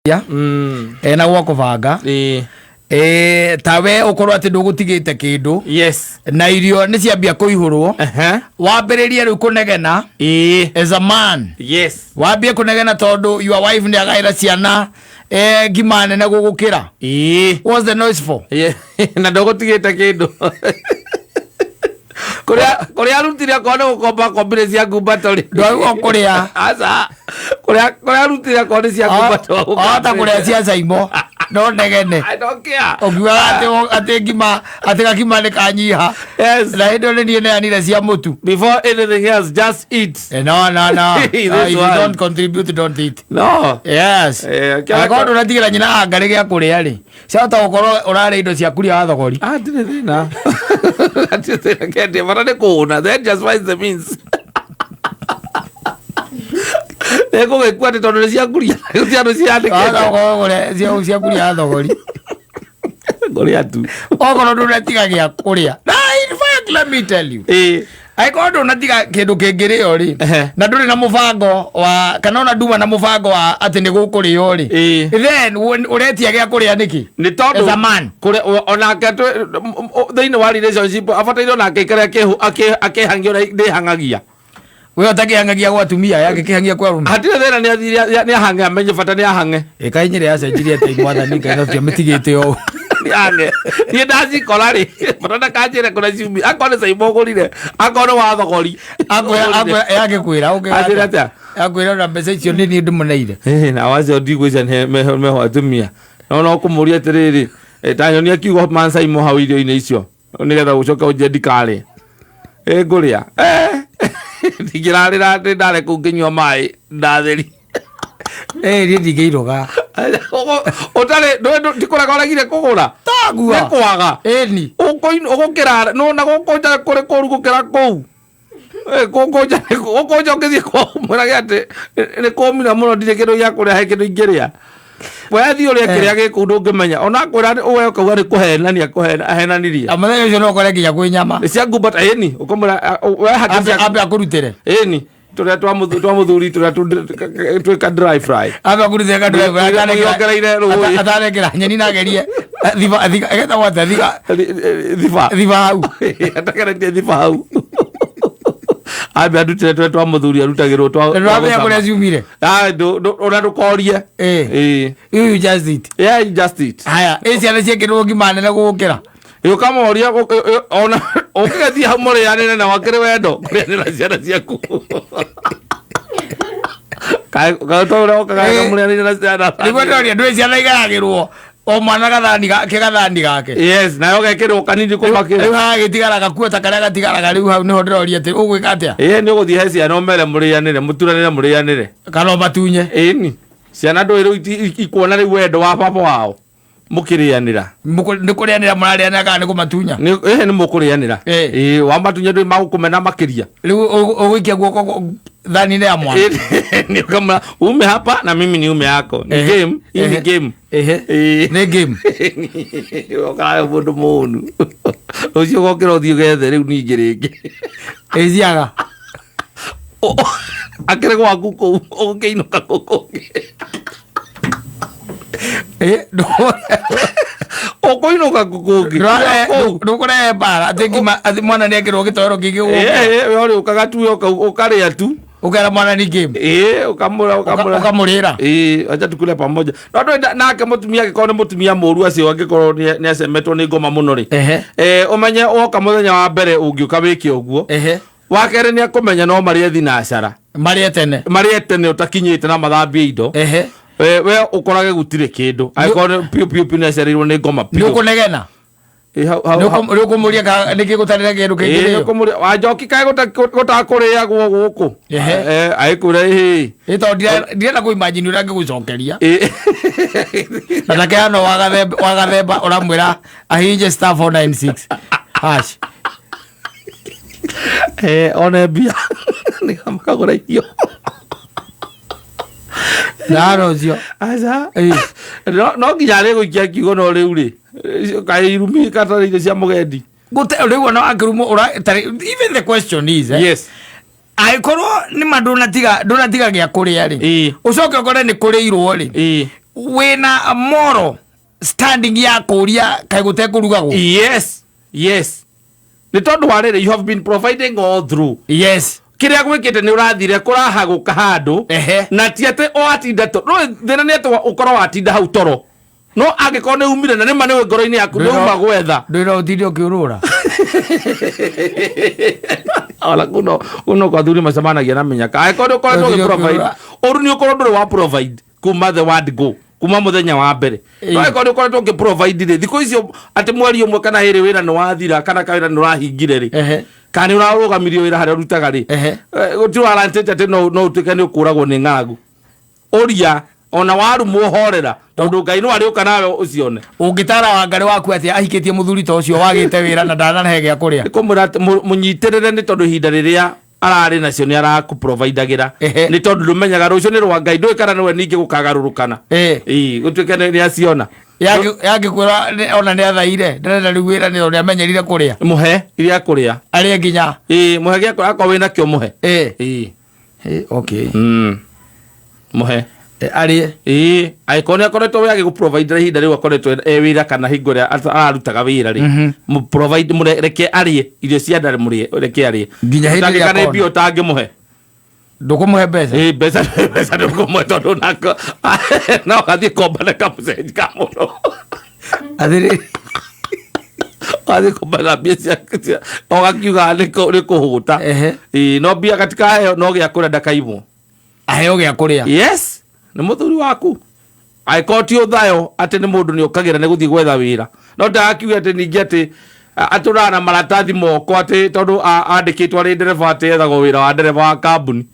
Ya ena gwa kũbanga. Ta we ũkorwo atĩ ndũgũtigĩte kĩndũ na irio nĩ ciambia kũihũrwo, wambĩrĩrie rĩu kũnegena as a man. Wambie kũnegena tondũ your wife nĩ agaĩra ciana ngima nene gũgũkĩra. What's the noise for? Na ndũgũtigĩte kĩndũ kũrĩa kũrĩa arutire, akorwo nĩ gũkomba kombire cia ngumbato rĩ. Ndwagĩrĩirwo kũrĩa. Aca, kũrĩa kũrĩa arutire akorwo nĩ cia ngumbato. Ahota kũrĩa cia caimo no negene. I don't care. Ũkiugaga atĩ ngima, atĩ gakima nĩ kanyiha na hĩndĩ ĩyo nĩ niĩ neanire cia mũtu. Before anything else, just eat. No. This If you one. don't contribute, don't eat. No. Yes. Angĩkorwo ndũnatigĩra nyina angarĩ gĩa kũrĩa rĩ, ciahota gũkorwo ũrarĩa indo cia kuria wa thogori. Ah, ndirĩ thĩna. Ndirĩ thĩna kendia, bata nĩ kũhũna. Then just find the means. Nĩngũgĩkua atĩ tondũ nĩ ciakuria, gũtirĩ andũ Wahota ciandĩkĩte. gũkorwo ũrĩa cia kuria wa thogori. Ngũrĩa tu. Okorwo ndũnatiga gĩa kũrĩa na, in fact, let me tell you, angĩkorwo ndũnatiga kĩndũ kĩngĩrĩo rĩ, na ndũrĩ na mũbango wa, kana ona nduma na mũbango wa atĩ nĩ gũkũrĩo rĩ, then ũretia gĩa kũrĩa nĩkĩ? Nĩ tondũ As a man. Kũrĩa onake thĩinĩ wa relationship abataire onake aikare akĩhangia ũrĩa ndĩhangagia. We ũtakĩhangagia gwa atumia, yake kĩhangia kwa arũme. Hatirĩ thĩna, nĩ athire nĩ ahange, amenye bata nĩ ahange. Ĩka inyĩrĩ yacenjirie atĩ mwathani Ngai no tiamĩtigĩte ũũ. Nĩ ahange, niĩ ndacikora rĩ, bata ndakanjĩre kũrĩa ciumi, akorwo nĩ caimo ũgũrire, akorwo nĩ wa thogori. Yagĩkwĩra. Anjĩre atĩa? Akwĩra ona mbeca icio nĩ niĩ ndĩmũneire. Na wacio ndigwĩcia nĩ meho atumia, no kũmũria atĩrĩrĩ, ta nyonia kiugo mancaimo hau irio-inĩ icio nĩgetha ũcoke ũnjie ndikarĩe. Ngũrĩa. Ndingĩrarĩra atĩ ndare kũu ngĩnyua maĩ ndatheri. Niĩ ndingĩiroga. Ũtarĩ ndikũraga ũregire kũgũra. Tagua. Nĩ kwaga. Ĩni. Ũgũkĩra nona gũkũ nja kũrĩ kũru gũkĩra kũu. Gũkũ nja, gũkũ nja ũngĩthiĩ kwao mwĩrage atĩ nĩ kũmira mũno, ndirĩ kĩndũ gĩa kũrĩa, he kĩndũ ingĩrĩa. We thiĩ ũrĩe kĩrĩa gĩ kũu ndũngĩmenya ona kwĩra we ũkauga nĩ kũhenania ahenanirie. Na mũthenya ũcio no ũkore nginya kwĩ nyama. Nĩ cia ngumbata, ĩni ũkamwĩra we hake cia Ambe akũrutĩre. Ĩni tũrĩa twa mũthuri tũrĩa twĩka dry fry. Ambe akũrutĩre Wĩongereire rũĩ. Atanekĩra nyeni na agerie thiba, etagwo atĩa, thiga? Thiba. Thiba hau. Atageretie thiba hau, ambe arutĩre tũrĩa twa mũthuri arutagĩrwo twa Ndũramenya kũrĩa ciumire. Ah, ona ndũkorie. You just eat. Yeah, you just eat. Haya, ĩ ciana ciĩkĩrwo ngima nene gũgũkĩra? Ũkamoria ona ũngĩgathiĩ hau mũrĩanĩre na wakĩrĩ wendo kũrĩanĩra ciana ciaku. Kaĩ ũrĩa ũkaga mũrĩanĩre na ciana. Nĩguo ndoria, ndũĩ ciana igaragĩrwo o mwana gathani gake, gathani gake. Yes, nayo gekĩrwo kanini Rĩu kũmakĩra. Haha gĩtigara gakuo ta karĩa gatigaraga rĩu, hau nĩho ndĩroria atĩ ũgwĩka atĩa? Ĩĩ, nĩ ũgũthiĩ he ciana ũmere mũrĩanĩre, mũturanĩre mũrĩanĩre. Kana ũmatunye. Ĩni ciana ndũĩ rĩu ikuona rĩu wendo wa baba wao mũkĩrĩanĩra. Nĩ kũrĩanĩra mũrarĩanĩra kana nĩ kũmatunya? Ĩhĩ, nĩ mũkũrĩanĩra. Ĩĩ, wamatunya ndũĩ magũkũmena makĩria. Rĩu ũgũikia guoko thani-inĩ ya mwana. Nĩ ũkamwĩra ume hapa na mimi ni ume yako, ni game hii, ni game. Nĩ game. Ũkaraga mũndũ mũnu ũcio ũgokĩra ũthiĩ ũgethe rĩu ningĩ rĩngĩ. Ĩciaga. Akĩrĩ gwaku kũu ũgũkĩinũka kũu kũngĩ. Ũkũinũka kũ kũngĩ? Kũu. Ndũkũrehe mbara atĩ ngima, atĩ mwana nĩ ekĩrwo gĩtoero kĩngĩ gũgũkĩra. We ũrĩũkaga tu ũkarĩa tu. Ũkera mwana ni game. Ĩĩ, ũkamũra ũkamũra. Ũkamũrĩra. Ĩĩ, acha tukule pamoja. No ndũĩ nake mũtumia angĩkorwo nĩ mũtumia mũru, acio angĩkorwo nĩ acemetwo nĩ ngoma mũno rĩ, ũmenye woka mũthenya wa mbere ũngĩũka wĩke ũguo, wa kerĩ nĩ akũmenya no marĩe thinacara. Marĩe tene. Marĩe tene ũtakinyĩte na mathambie indo. We ũkorage gũtirĩ kĩndũ angĩkorwo nĩ piũ piũ piũ nĩ acereirwo nĩ ngoma Nĩ piũ. ũkũnegena. Hau Nĩ ũkũmũria nĩkĩ gũtarĩ na kĩndũ kĩngĩ? Ũkũmũria wanjoki kaĩ gũtakũrĩagwo gũkũ? Agĩkwĩra ĩhĩ. Ĩ tondũ ndirenda kũ imagine ũrĩa angĩgũcokeria. Na take hano wagathemba ũramwĩra ahihinje *496#. One mbia nĩgetha makagũra irio. Ndaro ũcio. Aca. No nginya arĩ gũikia kiugo, no rĩu rĩ, kaĩ irumi katarĩ irio cia mũgendi. Gũte rĩu ona wakĩrumwo even the question is angĩkorwo nĩ ma ndũnatiga gĩa kũrĩa rĩ, ũcoke ũkore nĩ kũrĩirwo rĩ, Wĩna moral standing ya kũria kaĩ gũtekũrugagwo. Yes, yes, nĩ tondũ wa rĩrĩ, you have been providing all through. Kĩrĩa gwĩkĩte nĩ ũrathire kũrahagũka handũ. Na ti atĩ o atinda to no thĩna nĩ atĩ ũkorwo watinda hau toro, no angĩkorwo nĩ umire na nĩma nĩwe ngoro-inĩ yaku nĩ uma gwetha. Ndwĩra ũtinde ũkĩũrũra. Ona kuno kwa thuri macemanagia na mĩnyaka angĩkorwo nĩ ũkoretwo Ũtinde ũgĩ-provide. ũkĩũrũra. Ũru nĩ ũkorwo ndũrĩ wa provide kuma the word go, kuma mũthenya wa mbere. No angĩkorwo nĩ ũkoretwo ũkĩ-provide rĩ, thikũ icio atĩ mweri ũmwe kana ĩrĩ wĩra nĩ wathira kana kawĩra nĩ ũrahingire rĩ, kana nĩ ũrarũgamirio wĩra harĩa ũrutaga rĩ, gũtirĩ warantĩte atĩ no ũtuĩke nĩ ũkũragwo nĩ ng'aragu. Ũria ona warumwo horera, tondũ Ngai no arĩũka nawe ũcione. Ũngĩtara Wangarĩ waku atĩa ahikĩtie mũthuri ta ũcio wagĩte wĩra na ndanarehe gĩa kũrĩa? Kũmwĩra atĩ mũnyitĩrĩre, nĩ tondũ ihinda rĩrĩa ararĩ nacio nĩ arakũprovidagĩra. Nĩ tondũ ndũmenyaga rũciũ nĩ rwa Ngai, ndũĩ kana nĩwe ningĩ gũkagarũrũkana. Ĩĩ, gũtuĩke nĩ aciona. Yangĩkwĩra ona nĩ athaire, ndarenda rĩu wĩra, nĩ tondũ amenyerire kũrĩa. Mũhe iria kũrĩa. Arĩe nginya. Ĩĩ, mũhe gĩa kũrĩa akorwo wĩna kĩo, mũhe. Ĩĩ. Okay. Mũhe. Arĩe. Ĩĩ, angĩkorwo nĩ akoretwo we agĩgũprovidera ihinda rĩu akoretwo e wĩra kana hingo ĩrĩa ararutaga wĩra rĩ, provide, reke arĩe irio cia nda, mũrĩe, reke arĩe. Nginya hĩndĩ ĩrĩa Ũtangĩka nĩ akona. mbia ũtangĩmũhe. Ndũkũmũhe mbeca? Ĩĩ, mbeca ndũkũmũhe, tondũ nako no athiĩ kombane kamũcenji ka mũno. Atĩrĩ. Athiĩ kombana mbia o gakiuga nĩ kũhũta. Ĩĩ, no mbia gatikaheo, no gĩa kũrĩa ndakaimwo. Aheo gĩa kũrĩa. Yes, nĩ mũthuri waku. Angĩkorwo ti ũthayo atĩ nĩ mũndũ nĩ ũkagĩra nĩ gũthiĩ gwetha wĩra, no ndagakiuge atĩ ningĩ atĩ atũraga na maratathi moko atĩ tondũ andĩkĩtwo arĩ ndereba atĩ ethagwo wĩra wa ndereba wa kambuni.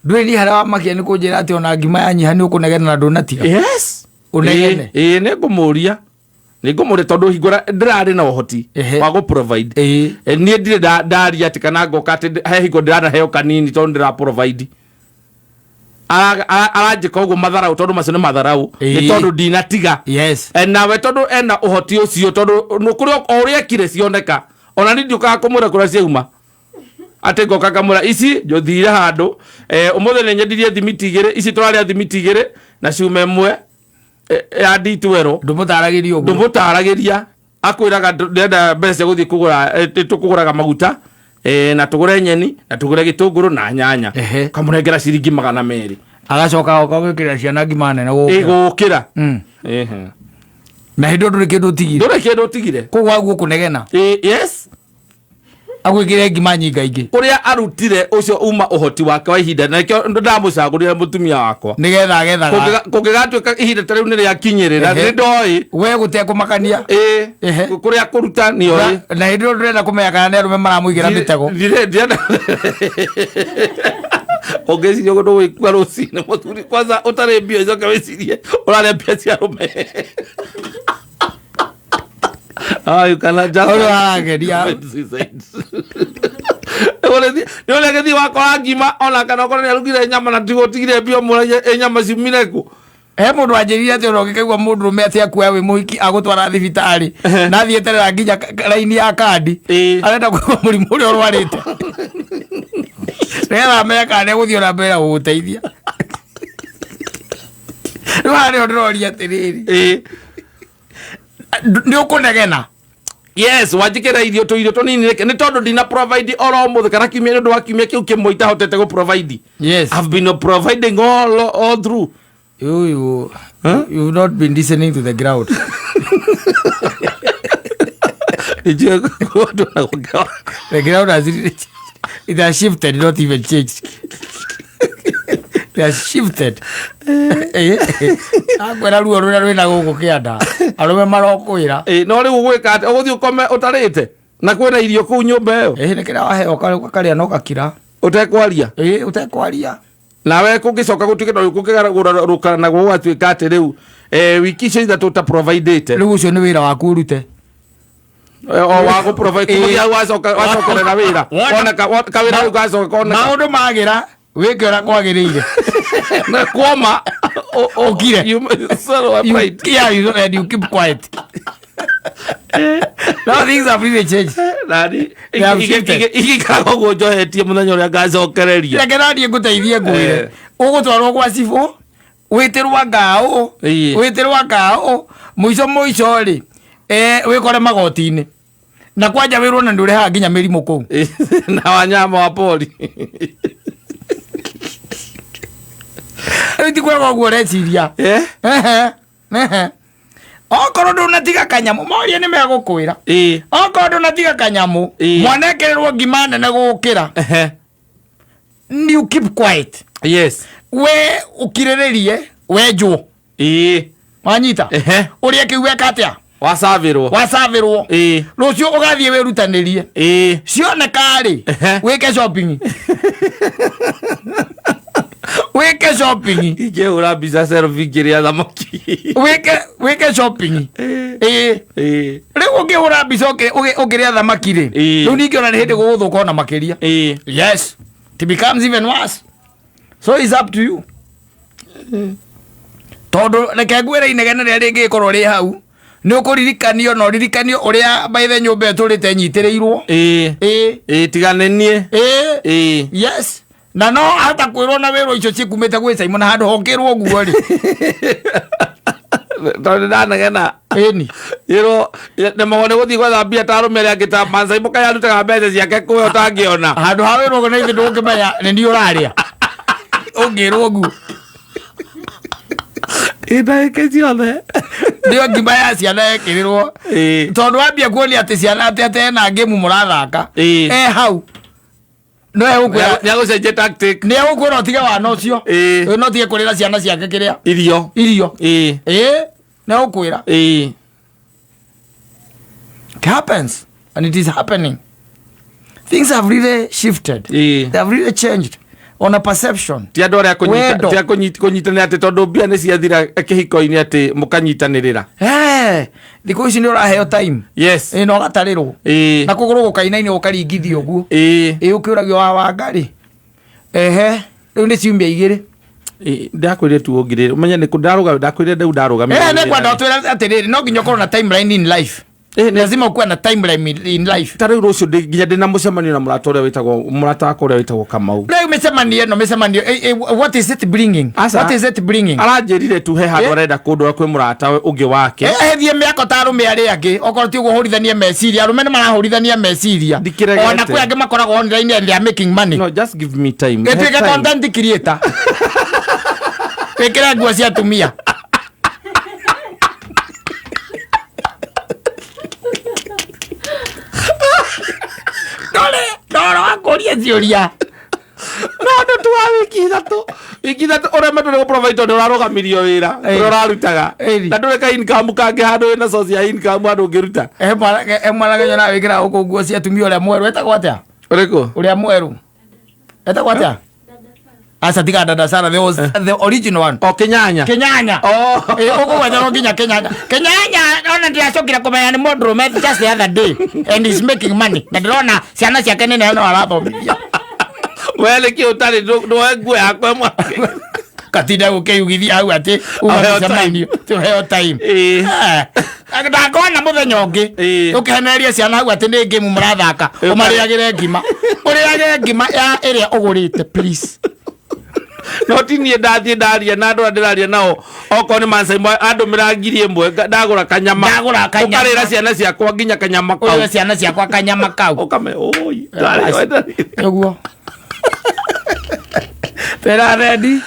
Ndũĩ niĩ harĩa wamakia nĩ kũnjĩra atĩ ona ngima yanyiha nĩ ũkũnegena na ndũnatiga. Yes. Ũnegene. Ĩĩ, nĩ ngũmũria tondũ hingo ĩrĩa ndĩrarĩ na ũhoti wa gũ provide. Niĩ ndirĩ ndaria atĩ kana ngoka atĩ he hingo ndĩranaheo kanini tondũ ndĩra provide. Aranjĩka ũguo matharau, tondũ macio nĩ matharau, nĩ tondũ ndinatiga. Nawe tondũ ena ũhoti ũcio, tondũ nĩ kũrĩ o ũrĩa ekire cioneka, ona niĩ ndiũkaga kũmwĩra kũrĩa ciauma, atĩ ngoka ngamwĩra ici njũthire handũ, ũmũthĩ nĩ nyendirie thimiti igĩrĩ, ici tũrarĩa thimiti igĩrĩ na cuma ĩmwe, ya D12. Ndũmũtaragĩria ũguo. Ndũmũtaragĩria, akwĩraga ndĩrenda mbeca cia gũthiĩ kũgũra, tũkũgũraga maguta, na tũgũre nyeni na tũgũre gĩtũngũrũ na nyanya. Kamũnengera ciringi 200. Agacoka agoka gwĩkĩrĩra ciana ngima nene gũkĩra. Ĩgũkĩra. Na hĩndĩ ĩyo ndũrĩ kĩndũ ũtigire. Ndũrĩ kĩndũ ũtigire. Koguo waguo kũnegena. Yes. Agwĩkĩre ngima nyingaingĩ. Kũrĩa arutire ũcio uma ũhoti wake wa ihinda, na nĩkĩo ndamũcagũrire mũtumia wakwa. Nĩgetha agethaga. Kũngĩgatuĩka ihinda ta rĩu nĩ rĩakinyĩrĩra, nĩ ndoĩ. We gũtekũmakania. Ĩĩ. Kũrĩa kũruta nĩoĩ. Na hĩndĩ ĩyo ndũrenda kũmenya kana nĩ arũme maramũigĩra mĩtego. Ndirenda ũngĩciria ũguo ndũgũgĩkua rũcinĩ mũthuri kwanza ũtarĩ mbia, ũcoke wĩcirie ũrarĩa mbia cia arũme. Ah, you cannot just Ũrĩa arageria. commit suicide. Nĩ ũrĩa gĩthiĩ wakora ngima ona kana okorwo nĩ arugire nyama na tigo ũtigire mbia, ũmũragie ĩ nyama ciumire kũ? He mũndũ wanjĩrire atĩ ona ũngĩkaigua mũndũrũme atĩ akuoya wĩ mũhiki agũtwara thibitarĩ na athiĩ eterera nginya raini ya kandi, arenda kũigua mũrimũ ũrĩa ũrwarĩte nĩgetha amenye kana nĩegũthiĩ ona mbere na gũgũteithia. Rĩu haha nĩho ndĩroria atĩrĩrĩ, nĩ ũkũnegena? Yes, wanjĩkĩra irio tũirio tũnini nĩkĩ? Nĩ tondũ ndina provide oro ũmũthĩ kana kiumia, nĩ ũndũ wa kiumia kĩu kĩmwe itahotete gũ provide. I've been providing all through. You've not been listening to the ground. Nĩnjũĩ kũndũ na gũkĩra. The ground has it has shifted, not even changed. It has shifted. Akwĩra ruo rũrĩa rwĩna gũkũ kĩanda, arũme marokwĩra. Ĩ, no rĩu ũgwĩka atĩ ũgũthiĩ ũkome ũtarĩte na kwĩna irio kũu nyũmba ĩyo? Ĩ, nĩ kĩrĩa waheo ũkarĩa na ũgakira. Ũtekwaria. Ĩ, ũtekwaria. Nawe kũngĩcoka gũtuĩke no kũngĩgarũrũka na gũgatuĩka atĩ rĩu wiki icio ithatũ ũta providĩte. Rĩu ũcio nĩ wĩra waku ũrute. O wa gũ provide kũmũgia wacoka wacokerera wĩra. Woneka kawĩra rĩu gacoka koneka. Maũndũ magĩra wĩke ũrĩa kwagĩrĩire. Na kwoma Ũkire. You swallow a pride. Yeah, and you keep quiet. Now things have really changed. Nani They have shifted. Igikaraga ũguo njohetie mũthenya ũrĩa ngacokereria. Reke naniĩ ngũteithie ngwĩre. Ũgũtwarwo gwa cibũ. Wĩtĩrwa ngaũ. Ĩĩ. Wĩtĩrwa ngaũ. Mũico mũico rĩ, wĩkore magoti-inĩ. Na kwanja wĩrwo na nĩ ũrehaga nginya mĩrimũ kũu. Na wanyama wa pori. Rĩu ti kwega ũguo ũreciria. Eh? Ehe, ehe. Okorwo ndũnatiga kanyamũ, morie nĩ megũkwĩra. Ĩĩ. Okorwo ndũnatiga kanyamũ, Ĩĩ. mwana ekĩrĩrwo ngima nene gũkĩra. Ehe. You keep quiet. Yes. We ũkirĩrĩrie, wenjwo. Ĩĩ. Wanyita? Ehe. Ũrĩa kĩu weka atĩa? Wacabĩrwo. Wacabĩrwo. Ĩĩ. Rũciũ ũgathiĩ wĩrutanĩrie. Ĩĩ. Cioneka rĩ, Ehe. wĩke shopping. Wĩke shopping. Ingĩhũra mbica selfie ngĩrĩa thamaki. Wĩke shopping. Ĩĩ. Ĩĩ. Ĩĩ. Rĩu ũngĩhũra mbica ũkĩrĩa thamaki rĩ, Ĩĩ. rĩu ningĩ ona nĩ hĩndĩ gũgũthũka ona makĩria. Ĩĩ. Yes. It becomes even worse. So it's up to you. Tondũ reke ngwĩre inegene rĩrĩa rĩngĩkorwo rĩ hau, nĩ ũkũririkanio na ũririkanio ũrĩa by the nyũmba ĩtũrĩte ĩnyitĩrĩirwo. Ĩĩ. Ĩĩ. Ĩĩ tigane niĩ. Ĩĩ. Ĩĩ. Yes. Na no ahota kwĩrwo na wĩrwo icio cikumĩte gwĩ Simon na handũ hokĩrwo ũguo rĩ. Tondũ ndanegena. Ĩni. Ĩrwo nĩ nĩ gũthiĩ gwetha mbia ta arũme arĩa angĩ ta Mansaimbo kaĩ arutaga mbeca ciake kũwe ũtangĩona. Handũ ha wĩrwo ũguo na ithuĩ ndũngĩmenya nĩ niĩ ũrarĩa. Ũngĩrwo ũguo. Ĩ ndagĩka ciothe. Nĩyo ngima ya ciana yekĩrĩrwo. Ĩĩ. Tondũ wambia kuonia atĩ ciana atĩ atĩ ena ngĩmu mũrathaka. Ĩĩ. E hau. No egũkwĩra Nĩ agũcenjia tactic. nĩ egũkwĩra ũtige wana ũcio. Ĩĩ. No ũtige kũrĩra ciana ciake kĩrĩa. Irio. Irio. Ĩĩ. Ĩĩ. Nĩ egũkwĩra. Ĩĩ. It happens and it is happening. Things have really shifted. Ĩĩ. They have really changed on a perception. Ti andũ arĩa kũnyita Wendo. ti a kũnyitanĩra atĩ tondũ mbia nĩ ciathira kĩhiko-inĩ atĩ mũkanyitanĩrĩra. Eh, thikũ ici nĩ ũraheo time. Yes. Ĩ na ũgatarĩrwo. Ĩĩ. Na kũgũrũ gũkainaina ũkaringithio ũguo. Ĩĩ. Ĩ ũkĩũragio wa wanga rĩ. Ehe, rĩu nĩ ciumia igĩrĩ. Ĩĩ, ndakwĩrire tu ũngirĩre ũmenye nĩ kũ ndarũga ndakwĩrire rĩu ndarũgamire. Eh, nĩ kwenda ũtwĩre atĩrĩrĩ, no nginya ũkorwo na timeline in life. Ĩĩ, nĩ- Lazima ukuwe na timeline in life. ta rĩu rũciũ nginya ndĩ na mũcemanio na mũrata ũrĩa wĩtagwo mũrata wakwa ũrĩa wĩtagwo Kamau. Rĩu mĩcemanio ĩno mĩcemanio what is it bringing? Aca. What is it bringing? Aranjĩrire tu he handũ Eh? arenda kũndwara kwĩ mũrata ũngĩ wake. Ehithie mĩako ta arũme arĩa angĩ okorwo ti ũguo hũrithanie meciria arũme nĩ marahũrithania meciria Ndikĩregete. ona kwĩ angĩ makoragwo online and they are making money. No, just give me time. He Gĩtuĩke time. content creator wĩkĩre nguo cia atumia. Ndore ndoro wakũria ciũria. No andũ tu wa wiki ithatũ wiki ithatũ ũremetwo nĩ gũprovide tondũ ũrarũgamirio wĩra Ĩĩ. ũrĩa ũrarutaga Ĩĩ. na ndũrĩ ka income kangĩ handũ wĩna source ya income handũ ũngĩruta. He mwanake nyonaga wĩkĩraga gũkũ nguo cia atumia ũrĩa mwerũ etagwo atĩa? Ũrĩkũ? Ũrĩa mwerũ etagwo atĩa? Aca tiga dada Sara, there was the original one. O Kĩnyanya. Kenyanya. Oh. Ũkũgwetherwo nginya Kenyanya. Kenyanya ona ndĩracokire kũmenya nĩ mũndũrũme just the other day and he's making money. Na ndĩrona ciana ciake nĩ nene no arathomithia. We nĩkĩ ũtarĩ ndũoe nguo yakwa ĩmwe? Katinda gũkĩyugithia hau atĩ uma Aheo mĩcemanio tũheo time. Ĩĩ. Ndakona mũthenya ũngĩ Ĩĩ. ũkĩhenereria ciana hau atĩ nĩ ngĩmu mũrathaka ũmarĩagĩre ngima ũrĩagĩre ngima ya ĩrĩa ũgũrĩte please. No ti niĩ ndathiĩ ndaria na andũ arĩa ndĩraria nao okorwo nĩ Mansaimbo andũmĩra 1000 ndagũra kanyama. Ndagũra kanyama. Ũkarĩra ciana ciakwa nginya kanyama kau. Ũrĩre ciana ciakwa kanyama kau. Ũkame ũi. Ũguo. Twĩra rendi.